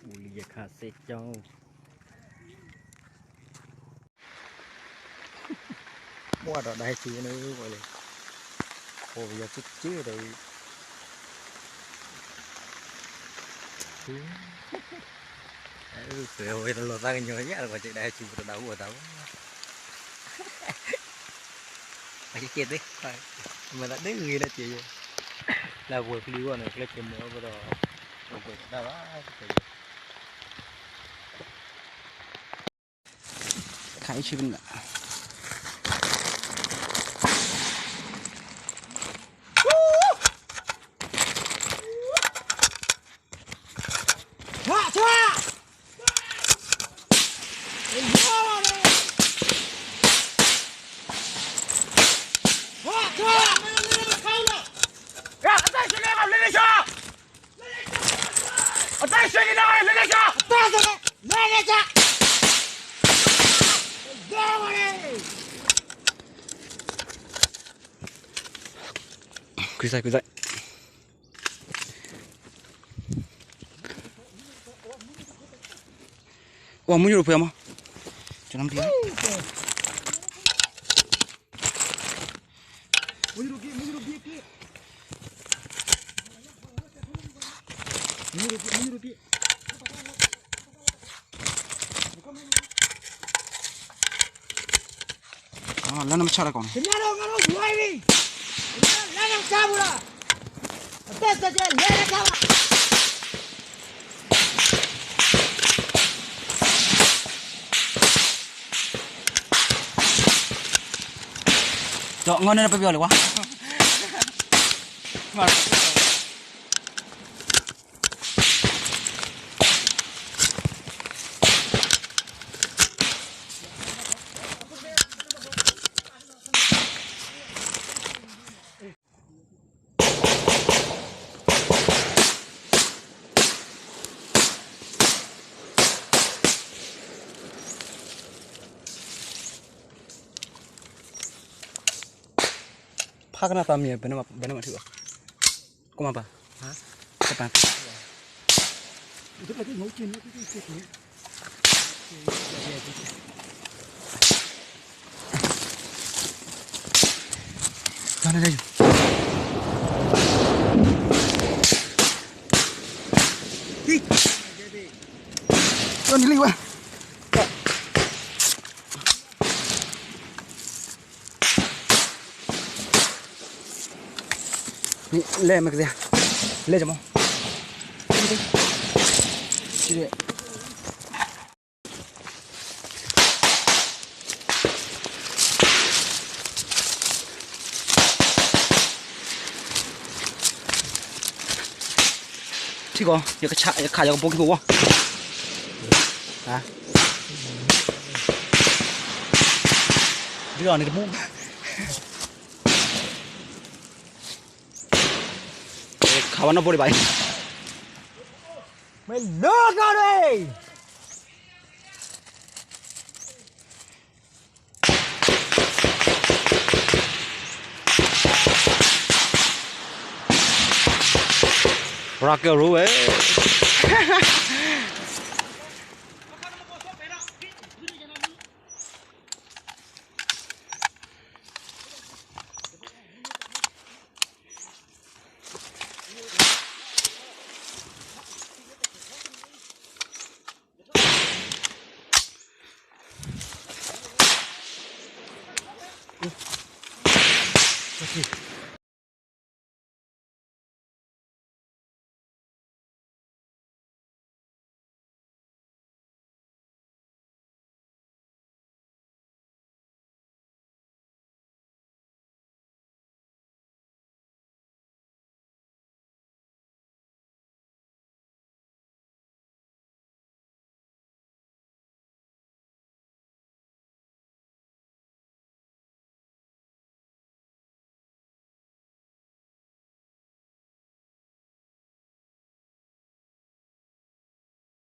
ပူၤလံယခါစ့ၢ်ကီး ပှၤဒီးဒၣ်ဟဲဆူန့ၣ် ပှၤလဲၣ် ပှၤပယီၤက့က့ဒီး ဃဲဝဲတလီၤသးကညီၤယါတကီၢ် က့ဒၣ်ဟဲဆူပတဒၣ်ဟူအသးဘၣ် အက့က့သ့ မၤသးဒ်ဂ့ၤလၢတ့ၢ်ယဲ လၢပှဲၤပျံၤဂီၢ်န့ၣ် ကျဲက့ၤမၤအီၤဒီး ပှဲၤတၢ်ဘၣ် ခါအံၤဆ့ပနံၣ်လီၤ ကွံာ်စဲ ကွံာ်စဲ အိၣ်မူညိၣ်တဖုအမး ကနံၣ် လၢနမဆါတၢ်ကီးန့ၣ် ဒီးငီၢ်န့ၣ်ပပျီၤလံဝဲ ဖးကနၣ်သးမံၤ ဘယ်နှမထူၣ်ဘၣ် ကမၤပၢ် ကပၢ် လဲၤမ့ၢ်ကစၢ် လဲၤကမီၤ ထံကီၢ် ယကဆး ယကခး ယကဘိခံဘိဝီ ဒ်အီၤန့ၣ်တပူၤ ခးဝဲနီၢ်ဘိဒံးဘၣ်အံၤ မ့ၢ်လၢကီၢ်ရ့ၣ် ရၢကဲရိဝဲ